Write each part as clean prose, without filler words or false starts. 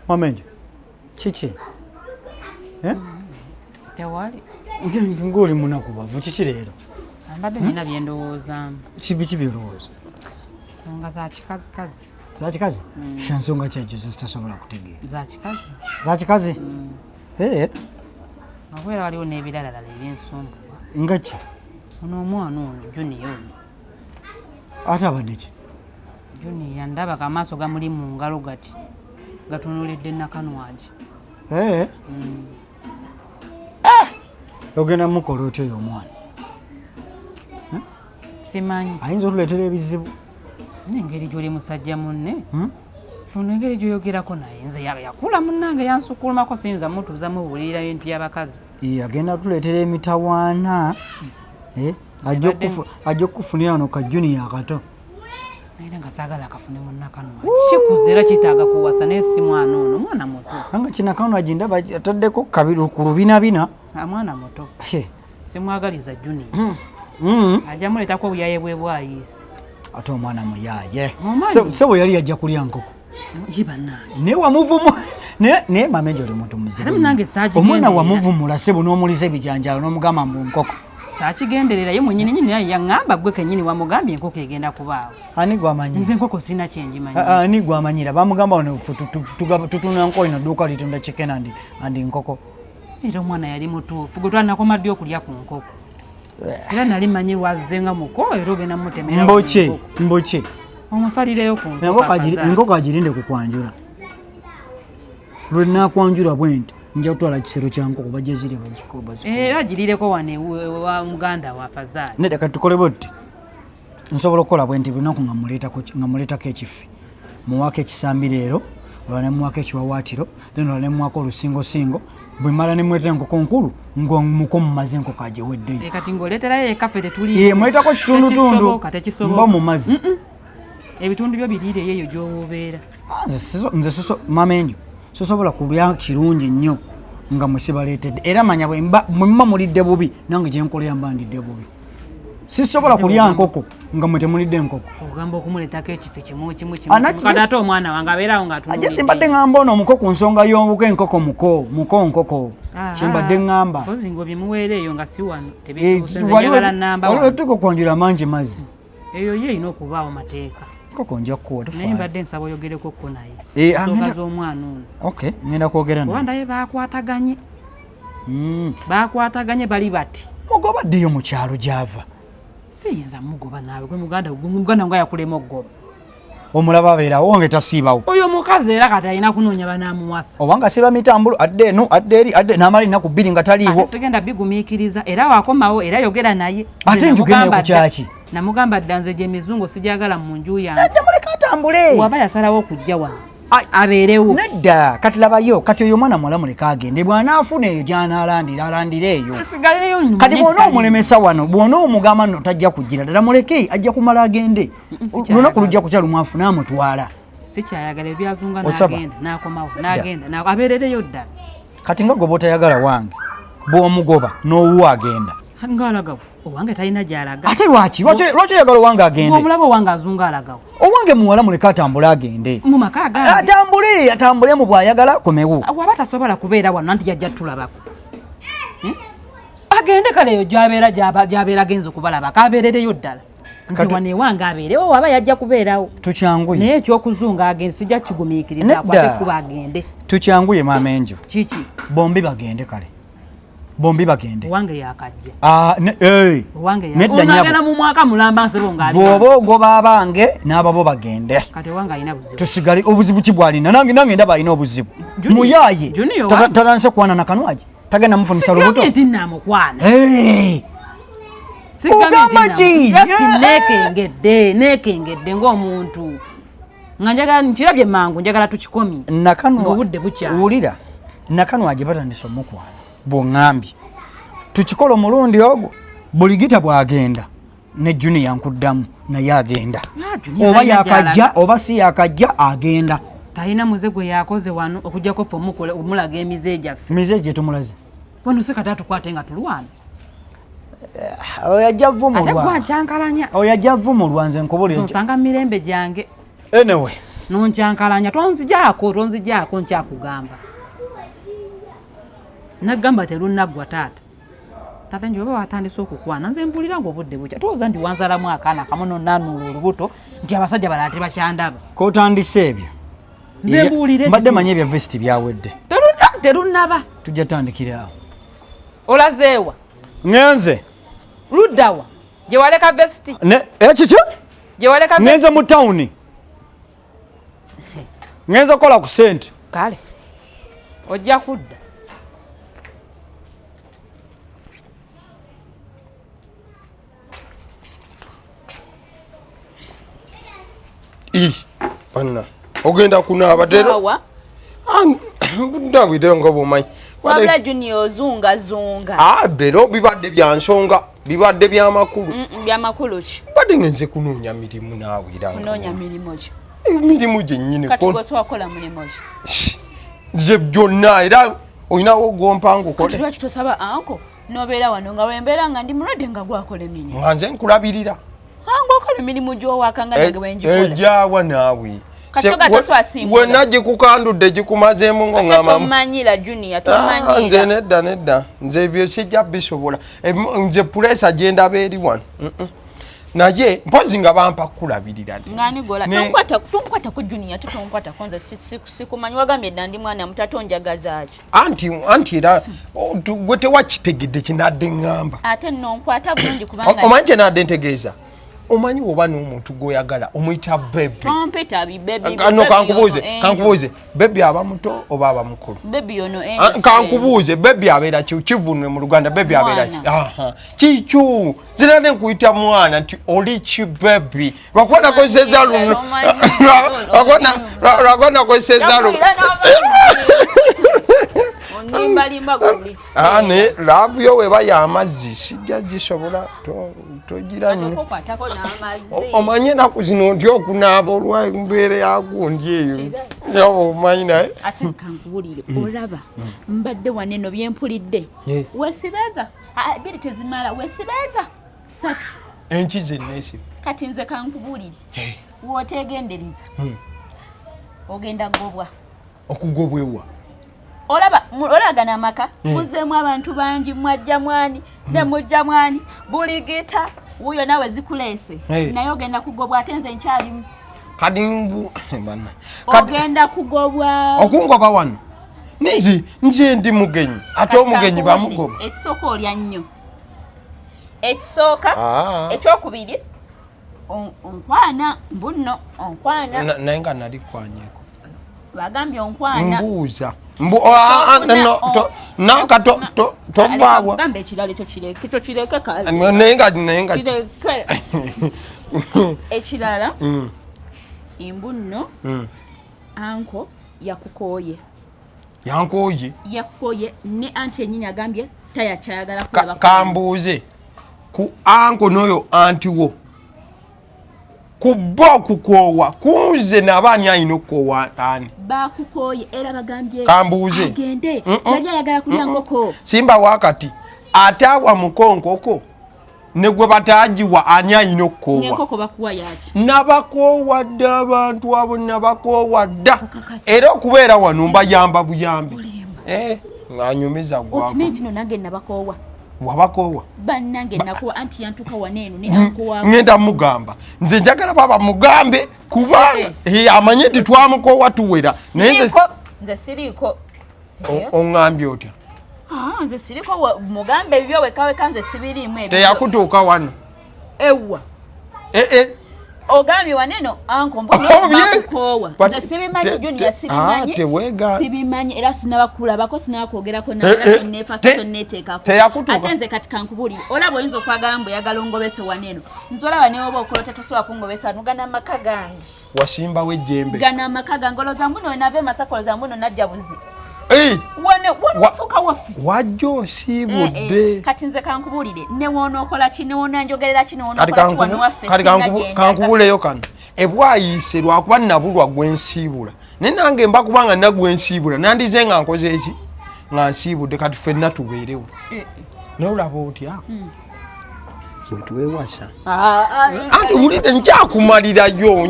Wamenje kiki? Eh? Tewali. Ng'oli munaku bavu, kiki leero? Mbadde nina byendowoozaamu. Kibi kibyolowooza? Nsonga za kikazikazi. Za kikazi? Sha nsonga kyekyo zitasobola kutegeera. Za kikazi. Za kikazi? Eh, Okubeera waliwo n'ebiralalala ebyensumbuwa. Nga ki? Ono omwana ono Junior ono. Ate abadde ki? Junior ndaba amaaso gamuli mu ngalo gati gatunuulidde Nakanwagi. Eh. Ogenda mukola otya oyo omwana? Simanyi. Ayinza otuleetera ebizibu. N'engeri gy'oli musajja munne. Funa engeri gy'oyogerako naye, nze yakula munnange yansukulumako, siyinza mutuuza mubuulirira bintu by'abakazi. Eh, agenda tuleetera emitawaana. Eh, ajja ajja okukufunira wano ka Junior akato. Naye nga saagala akafune munnakanwagi, kikuze era kitaaga kuwasa, naye si mwana ono, mwana muto. Anga kinakanwagi ndaba ataddeko kabiri ku lubinabina. Ah, mwana muto. He. Simwagaliza Junior. Ajja muleetako obuyaye bwe bwayiise. Ate omwana muyaaye. Mumanyi. Sebo yali yajja kulya nkoko. Ye bannange. Naye wamuvumu naye mama ejo oli muntu muzibu. Ate munnange saakigenderera. Omwana wamuvumula sebo n'omuliza ebijanjaalo n'omugamba mbu nkoko. Saakigenderera, ye mwennyini nyini naye yaŋŋamba gwe kennyini wamugambye enkoko egenda kubaawo. Ani gw'amanyi? Nze enkoko sirina kye ngimanyi. Ani gw'amanyira? Bamugamba wano ffe tutunda nkoko ino dduuka litunda chicken and nkoko. Era omwana yali mutuufu, gwe twanakoma ddi okulya ku nkoko? Era nali manyi wazze nga muko era ogenda mutemera ku Mboki, nkoko. mboki. Omusalireyo ku nkoko Enkoko afazaali. Enkoko agirinde ku kwanjula. Lwe nnakwanjula bwe nti nja kutwala kisero kya nkoko bajje zirye bazikube. Era agirireko wano ewa muganda wa Fazaali. Nedda, kati tukole bwe tuti. Nsobola okukola bwe nti buli lunaku nga muleetako ekifi. Muwaako ekisambi leero, olwo ne muwaako ekiwawaatiro, then olwo ne muwaako olusingosingo. Bwe mmala ne muleetera enkoko nkulu, nga muko mumaze enkoko agiweddeyo. Eh, kati ng'oleeterayo eka ffe tetuli. Eh, muleetako kitundutundu. Tekisoboka, tekisoboka. Mba mu mazzi. Ebitundu byo biriireyo eyo gy'oba obeera. Ah, nze siso, mama enjo, sisobola kulya kirungi nnyo nga mwe sibaleetedde. Era manya bwe mba mulidde bubi, nange gye nkolera mba ndidde bubi. Sisobola kulya nkoko nga mwe temulidde nkoko. Ogamba okumuleetako ekifi kimu kimu kimu. Ana Kati ate omwana wange abeerawo nga Ajja simbadde ŋŋamba ono omuko ku nsonga y'obuko enkoko muko, muko nkoko. Ah, Kyembadde ŋŋamba. Mpozi ng'obimuweera eyo nga si wano, Eh, tebituuse, nze njagala nnamba waliwo wano. etuuka okwanjula mangi mazzi. Eyo ye erina okubaawo mateeka. Nkoko nja kukuwa, Naye tofaayo. mbadde nsaba oyogereko ko naye. Eh, Ensonga z'omwana ono. Okay, ŋŋenda kwogera naye. Oba ndaye baakwataganye. Baakwataganye bali bati. Mugoba addeyo mu kyalo gy'ava. Siyinza mugoba naawe, gwe muganda, gwe muganda nga yakulema okugoba. Omulaba abeerawo, owange tasiibawo. Oyo omukazi era kati alina kunoonya banaamuwasa. Obanga asiiba mitambulo, adde eno, adde eri, adde n'amala ennaku 2 nga taliiwo. Ate sigenda bigumiikiriza, era wakomawo era yogera naye. Ate Nze njogera naye ku namugamba dda. kyaki? Namugamba dda nze gye mizungu sijagala mu nju yange. Nedda, muleke atambule. Waba yasalawo okujja wano. Ai. Abeerewo. Nedda, kati labayo, kati oyo omwana muwala muleke agende, bw'anaafuna eyo gy'anaalandira, alandire eyo. Asigaleyo nno, Kati manye bw'ona nti omulemesa wano, bw'ona omugamba nno tajja kujjira ddala, muleke ajja kumala agende. Sikyayagala. Lunaku lujja kukya lumu afune amutwala. Sikyayagala ebyazunga Okyaba? n'agenda, n'akomawo, Nedda. n'agenda, abeerereyo ddala. Kati nga gwe bw'otayagala wange, bw'omugoba n'owuwo agenda. Ng'alagawo, owange talina gy'alaga. Ate lwaki? Lwaki oyagala owange agende? Omulaba owange azunga alagawo. Owange muwala muleke atambule agende. Mu maka agange. Atambule, atambule mu bw'ayagala akomewo. Waba tasobola kubeera wano anti yajja tulabako. Agende kale eyo gy'abeera agenze okubalabako, abeerereyo ddala. Nze wano ewange abeerewo, waba yajja kubeerawo. Tukyanguye. Naye eky'okuzunga agende sijja kigumiikiriza, Nedda. akwate ekkubo agende. Tukyanguye maama Enjo. Kiki? Bombi bagende kale. Bombi bagende. Owange yakajja. Ah, ne, hey. Owange ya- Nedda Ono nnyabo. agenda mu mwaka mulamba nsebo ng'ali Bw'oba ogoba abange n'ababo bagende. Kati owange alina buzibu. Tusigale obuzibu ki bw'alina? Nange ndaba alina obuzibu. Junior, Muyaaye. Junior wange. Tatandise kwana na kanwagi. Tagenda mufunisa Sigambye lubuto. nti naamukwana. Hey. Sigambye nti Ogamba ki? Just neekengedde ng'omuntu. Nga njagala nkirabye mangu, njagala tukikomye. Nakanwa- Ng'obudde bukyali. Wulira, Nakanwagi batandise omukwana. Bw'oŋŋambye. Tukikola omulundi ogwo. Buligita bw'agenda ne Junior nkuddamu naye agenda. Ah, Junior Oba talina yakajja, gy'alaga. oba si yakajja agenda. Talina muze gwe yakoze wano okuggyako ffe omulaga emize gyaffe. Mize gye tumulaze. Wano si kati atukwate nga tulwana. Oyo ajja vumulwa. Ate gwe ankyankalanya. Oyo ajja vumulwa nze nkubulira. Nsanga mirembe gyange. Anyway, Nonkyankalanya tonzijaako tonzijaako nkyakugamba. Nagamba terunaggwa taata. Taata nje oba watandise okukwana nze mpulira ng'obudde bukya. Towooza nti wanzalamu akaana kamu nonnanuula olubuto nti abasajja balala tebakyandaba. Kotandise ebyo. Nze mbuulire. Mbadde manyi ebya vesti byawedde. Terunnaba. Tujja tandikira awo. Olazeewa? Ngenze. Luddawa? Gye waleka vesti? Ekiki? Gye waleka vesti? Ngenze mu tawuni. Ngenze kukola ku ssente. Kale. Ojja kudda. Banna ogenda kunaaba Sawa. Ndawidde nga bw'omanyi. Wabula Junior ozungazunga. Leero bibadde bya nsonga, bibadde bya makulu. Bya makulu ki? Mbadde ngenze kunoonya mirimu naawe era nga Kunoonya mirimu ki? Emirimu gyennyini. Kati gwe osobola kukola mulimu ki? Nze byonna era olinawo gw'ompanga okole. Kati lwaki tosaba anko n'obeera wano nga wembeera nga ndi mulwadde nga gwakola emirimu? Nga nze nkulabirira. Nga okola emirimu gy'owaka nga nange bwe ngikola. Ejaawa naawe. Kati oga toswasimbula. Wenna gikukandudde gikumazeemu ng'oŋŋamba. Tomanyira Junior, tomanyira. Nze nedda nedda, nze ebyo sijja bisobola. Nze puleesa gye ndaba eri wano. Naye mpozi nga bampa kukulabirira. Ng'ani gwola? Tonkwatako Junior, tonkwatako nze sikumanyi wagambye dda ndi mwana muto ate onjagaza ki? Anti era gwe tewakitegedde kye nadde ŋŋamba. Ate nno nkwata bulungi kubanga Omanyi kye nadde ntegeeza? Omanyi oba n'omuntu gw'oyagala omuyita bebi. Tompita bi bebi. No, kankubuuze, kankubuuze. Bebi aba muto oba aba mukulu? Bebi yono ensi. Kankubuuze, bebi abeera ki? Kivunwe mu Luganda, bebi abeera ki? Kikyu. Nze nkuyita mwana nti oli ki bebi. Lwakuba nakozesezza luno. Lwakuba nakozesezza luno. Ne laavu yo weba y'amazzi sijja gisobola togira nnyo. Omanyi ennaku zino ntya okunaaba olw'embeera ya gundi eyo. Omanyi naye. Ate kankubuulire olaba mbadde wano eno bye mpulidde. Weesibeeza bbiri tezimala weesibeeza ssatu. Enkizi enneesibe. Kati nze kankubuulire w'oteegendereza ogenda gobwa. Okugobwa ewa? Olaba olagana amaka muzeemu abantu bangi mwajja mwani ne mujja mwani buligita wuyo nawe zikuleese naye ogenda kugobwa ate nze nkyalimu. Kati mbu bana. Ogenda kugobwa. Okungoba wano. Nizi nze ndi mugenyi ate omugenyi bamugoba. Ekisooka olya nnyo. Ekisooka ekyokubiri onkwana mbunno onkwana. Naye nga nali kwanyeko. Bagambye onkwana. Mbuuza. Nanka tovaawa. Gambe ekirala ekyo kireke, ekyo kireke kale. Naye nga kireke. Ekirala. Mbunno. Anko yakukooye. Yankooye? Yakukooye ne anti yennyini agambye tayakyayagala kulaba. Kambuuze ku anko n'oyo anti wo. Ku bo okukoowa kunze n'abaani alina okukoowa ani? Bakukooye era bagambye kambuuze agende yali ayagala kulya nkoko. Simba wakati ate awa mukonkoko ne gwe bataagiwa ani alina okukoowa? Ng'enkoko bakuwa yaki? Nabakoowa dda abantu abo nabakoowa dda. Era okubeera wano mbayamba buyambi. Ng'anyumiza gwako. Okimanyi nti no nange nabakoowa. Wabakoowa? Bannange nakuwa anti yantuuka wano eno ne ankowa. Ngenda mugamba. Nze njagala baba mugambe kubanga amanye nti twamukoowa tuwera. Nze siriiko. Oŋŋambye otya? Nze siriiko mugambe ebibyo wekaweka nze sibiriimu ebyo. Teyakutuuka wano. Ewa. Ogambye wano eno anko mbunno. Nze sibimanyi Junior sibimanyi. Sibimanyi era sinnabakulabako sinnabakwogerako naneefasa tonneeteekako. Ate nze kati kankubuulire olaba oyinza okwagala mbu oyagala ongobese wano eno. Nze olaba ne woba okolota tosobola kungobesa wano gana amaka gange. Wasimbawo ejjembe. Gana amaka gange olowooza mbuno nava e Masaka olowooza mbuno najja buzi. Wano wafuuka waffe. Wajja osiibudde. Kati nze kankubuulire ne w'onookola ki ne w'onanjogerera ki ne w'onookola ki wano waffe. Kati kankubuuleyo kano. Ebwayiise lwakuba nabulwa gwe nsiibula. Naye nange mba kubanga nagwe nsiibula nandize nga nkoze eki nga nsiibudde kati ffenna tubeerewo. Naye olaba otya? Bwe twewasa. Anti wulidde nkyakumalirayo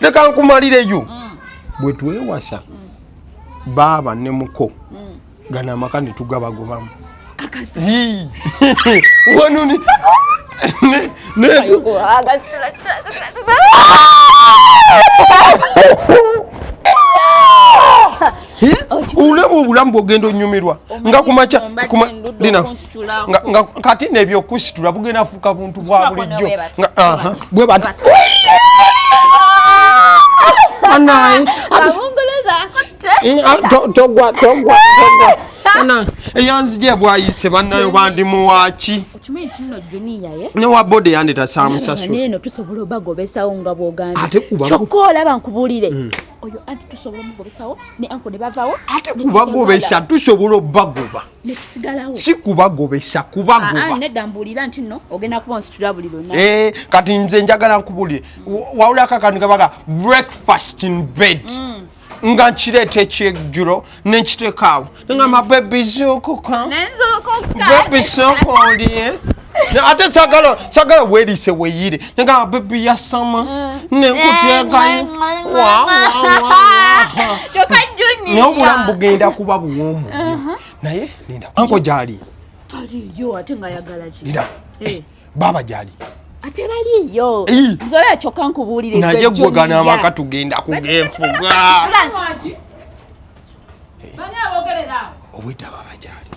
Leka nkumalireyo. Bwe twewasa baaba ne muko gano amaka ne tugabagobamu. Wano olaba obulamu bwogenda onyumirwa nga kumakya kati nebyokusitula bugenda fuuka buntu bwa bulijjo bwe bati togwa togwa togwa eyanzije bwayise bannayo bandimuwaki newa bode yandeta samusasula neno tusobola obagobesawo nga bwogambye kyokka olaba nkubuulire oyo anti tusobola omugobesawo ne anko ne bavawo ate kubagobesa tusobola obagoba ne tusigalawo si kubagobesa kubagoba nedda mbuulira nti nno ogenda kuba onsitula buli lunaku kati nze njagala nkubuulire wawulako akantu kabaga breakfast in bed nga nkireeta ekyeggulo ne nkiteekaawo ngamba bebi zuukuka bebi sooka olye ate sagala weeriise weeyire negamba bebi yasama nenkuteekayo naye obulamu bugenda kuba buwoomu nnyo naye linda anko gyali taliyo ate ng'ayagala ki linda baaba gyali ate baliyo nze kyokka nkubuulire naye gwe gano amaka tugenda kugeefuga obwedda baaba gyali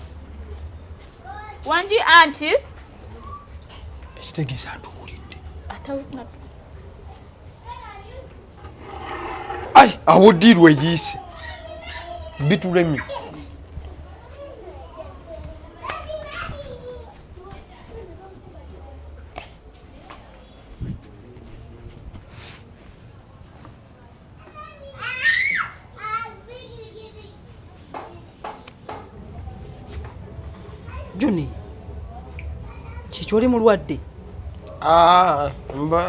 wangi anti ekitegeeza atuwulidde ai awo ddiirwa eyiise bitulemye Juni, kiki oli mulwadde?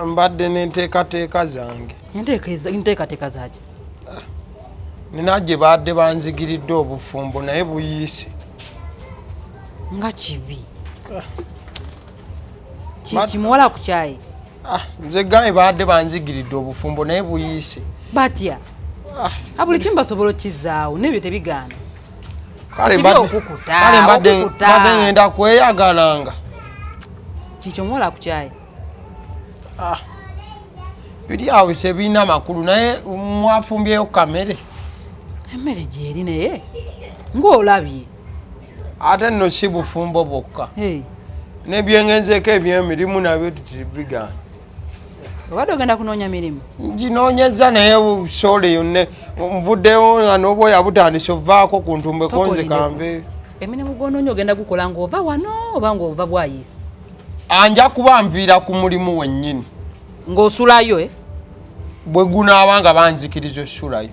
Mbadde n'enteekateeka zange. Enteekateeka zaaki? Nina gye baadde banzigiridde obufumbo naye buyiise. Nga kibi. Kiki muwala ku kyayi? Nze gaye baadde banzigiridde obufumbo naye buyiise. Batya? Buli kimu basobola okukizaawo n'ebyo tebigaana. Kale mbadde ngenda kweyagalanga. Kiki omuwala ku kyayi? Biri awo tebirina makulu naye mwafumbyeyo kamere. Emmere gyeri naye ng'olabye. Ate nno si bufumbo bwokka. N'ebyengenzeeko ebyemirimu nabyo tebigaana. Obadde ogenda kunoonya mirimu? Nginoonyezza naye soole yonna nvuddeyo nga n'obwoya butandise ovaako ku ntumbeko nze kanve. Emirimu gw'onoonya ogenda gukola ng'ova wano oba ng'ova Bwayiise? Nja kuba nviira ku mulimu wennyini. Ng'osulayo? Bwe gunaaba nga banzikiriza osulayo.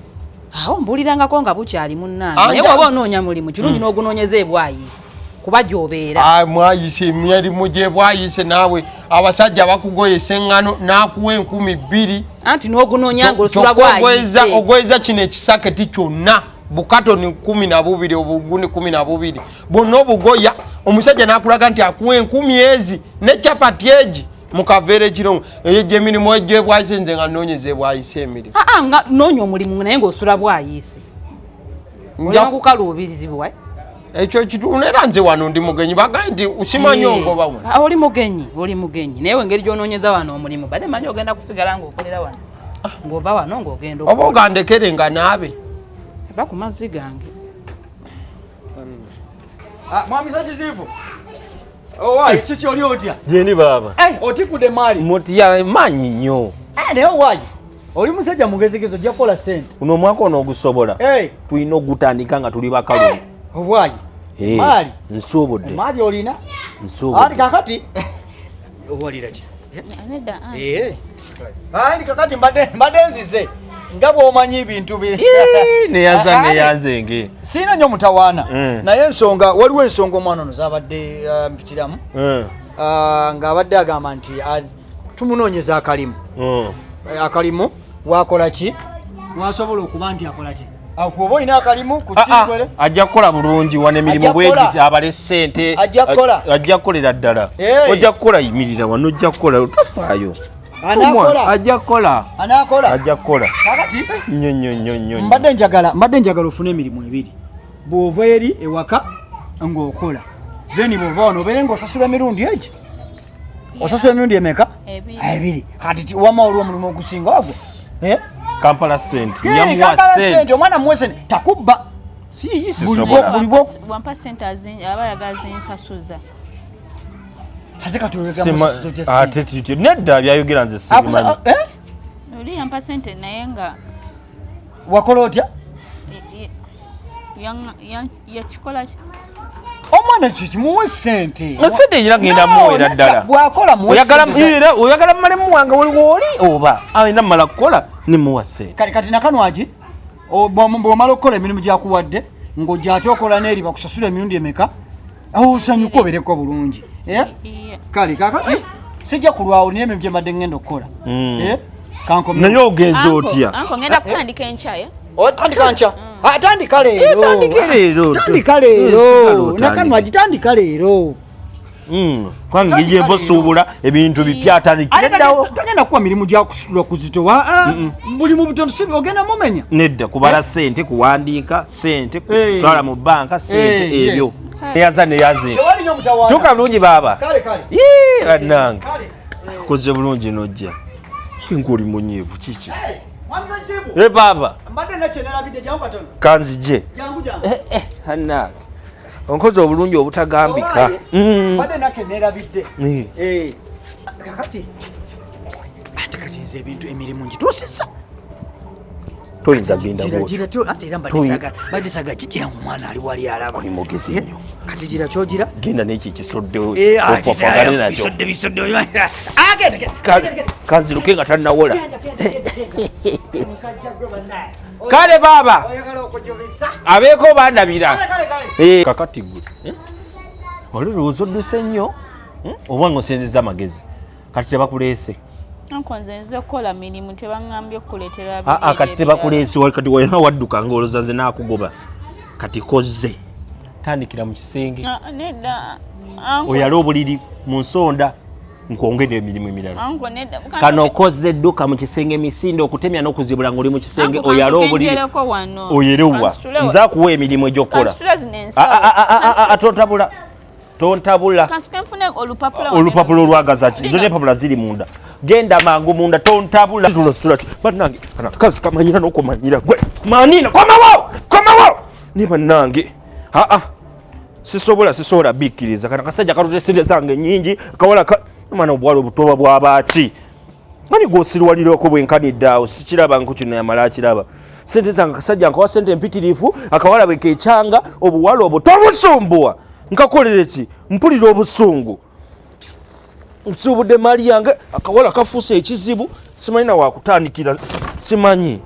Awo mbulirangako nga bukyali munnange. Naye bw'oba onoonya mulimu kirungi n'ogunoonyeza e Bwayiise kuba gy'obeera. Mwayiise emirimu gy'e Bwayiise naawe abasajja bakugoyesa eŋŋano n'akuwa 2000. Anti n'ogunoonya ng'osula Bwayiise. Ogoyeza kino ekisaketi kyonna bukatoni 12 obuguni 12 bwonna obugoya omusajja n'akulaga nti akuwa 1000 ezi ne chapati egi mu kaveera ekirongo eyo emirimu egy'e Bwayiise nze nga nnoonyeza e Bwayiise emirimu. Nga noonya omulimu naye ng'osula Bwayiise. Olina kukaluubirizibwa. Ekyo kituufu era nze wano ndi mugenyi bagaye nti simanyi ongoba wano. Oli mugenyi, oli mugenyi naye engeri gy'onoonyeza wano omulimu badde manyi ogenda kusigala ng'okolera wano. Ng'ova wano ng'ogenda oba ogandekere nga naabe. Va ku mazzi gange. Mwami Ssekizivu. Owaayi kiki oli otya? Gyendi baaba. Otikudde maali. Mutya maanyi nnyo. Naye owaayi oli musajja mugezigezi ojja kukola ssente. Guno omwaka ono ogusobola. Tulina okugutandika nga tuli bakalu. Obwayi. Maali. Nsuubudde. Maali olina? Nsuubudde. Anti kakati owalira ki? Anti kakati mbadde nzize nga bw'omanyi ebintu biri. Neyanza neyanzenge. Sirina nnyo mutawaana. Naye ensonga waliwo ensonga omwana ono z'abadde mpitiramu. Ng'abadde agamba nti tumunoonyeza akalimu. Akalimu wakola ki? Wasobola okuba nti akola ki? Oba olina akalimu ku kikwere? Ajja kukola bulungi wano emirimu bwegiti abale ssente. Ajja kukola. Ajja kukolera ddala. Ojja kukola yimirira wano ojja kukola tofaayo. Anaakola. Ajja kukola. Anaakola. Ajja kukola. Kakati nnyo nnyo nnyo nnyo. Mbadde njagala ofune emirimu ebiri. Bw'ova eri ewaka ng'okola, then bw'ova wano obeere ng'osasula emirundi egi. Osasula emirundi emeka? Ebiri. Kati wama olwo omulimu ogusinga ogwo. Eh? Kampala sente. Yamuwa sente. Omwana muwe sente. Takubba. Buli wampa sente aba ayagala zinsasuza. Ate kati oyogera musuzo gye sente. Ate nedda byayogera nze sibimanyi. Oli yampa sente naye nga wakola otya? Yakikola omwana kiki muwe sente. Sente era ngenda muwera ddala. Bw'akola muwe sente. Oyagala mmale muwanga wali wooli oba alina mmala kukola ne muwa sente. Kati nakanwagi bw'omala okukola emirimu gyakuwadde ng'ojja ate okola n'eri bakusasula emirundi emeka osanyuka obeereko bulungi. Kale kakati sijja kulwawo nina emirimu gye mbadde ngenda okukola. Naye ogenze otya? Anko ngenda kutandika enkya. Otandika nkya? Tandika leero. Tandika leero. Nakanwagi tandika leero. Kwange ngije mbosuubula ebintu bipya atandikire ddawo. Tagenda kuwa mirimu gya kusitula kuzitowa. Buli mu butono si ogenda mumenya. Nedda kubala sente, kuwandiika sente, kutwala mu banka sente ebyo. Neyaza neyaze. Tuka bulungi baaba. Kale kale. Yee bannange. Koze bulungi nojja. Ngoli munyiivu kiki? Eh baba. Mbadde nakye nalabidde jangu katono. Kanzije. Jangu jangu. Hannange. Onkoze obulungi obutagambika. Mbadde nakye nerabidde. Kakati. Ate kati nze ebintu emirimu ngituusizza. Toyinza genda bw'otyo. Ate era mbadde saagala kigira mu mwana ali wali alaba. Oli mugezi nnyo. Kati gira ky'ogira. Genda n'ekyo ekisodde opapagane nakyo. Bisodde. Genda. Kanziruke nga tannawola. Musajja gwe bannaye. Kale baaba. Oyagala okujubisa. Abeeko bandabira. Kale. Kakati gwe. Oli olowooza odduse nnyo oba ng'osinzizza amagezi. Kati tebakuleese. Anko nze nze kukola mirimu tebaŋŋambye okukuleetera. Kati tebakuleese kati wena wadduka ng'olowooza nze naakugoba. Kati kozze. Tandikira mu kisenge. Nedda. Oyale obuliri mu nsonda nkwongere emirimu emirala. Kano kozze dduka mu kisenge emisinde okutemya n'okuzibula ng'oli mu kisenge oyale obuliri. Oyerewa. Nze akuwa emirimu egy'okukola. Tontabula. Tontabula. Olupapula olwagaza ki? Zonna empapula ziri munda. Genda mangu munda tontabula. Situla ki? Bannange kana kazi kamanyira n'okumanyira gwe. Manina komawo! Komawo! Ne bannange. Sisobola bikkiriza. Kana kasajja katutte sente zange nnyingi kawala mwana obuwala obutoba bw'abaaki. Mani gw'osiriwalirako bwenkanidde awo sikiraba nku kino yamala akiraba. Sente zange kasajja nkawa sente empitirivu akawala bwe kekyanga obuwala obwo tobusumbuwa. Nkakolere ki? Mpulira obusungu. Nsuubudde mali yange akawala kafuuse ekizibu simanyi na wakutandikira simanyi.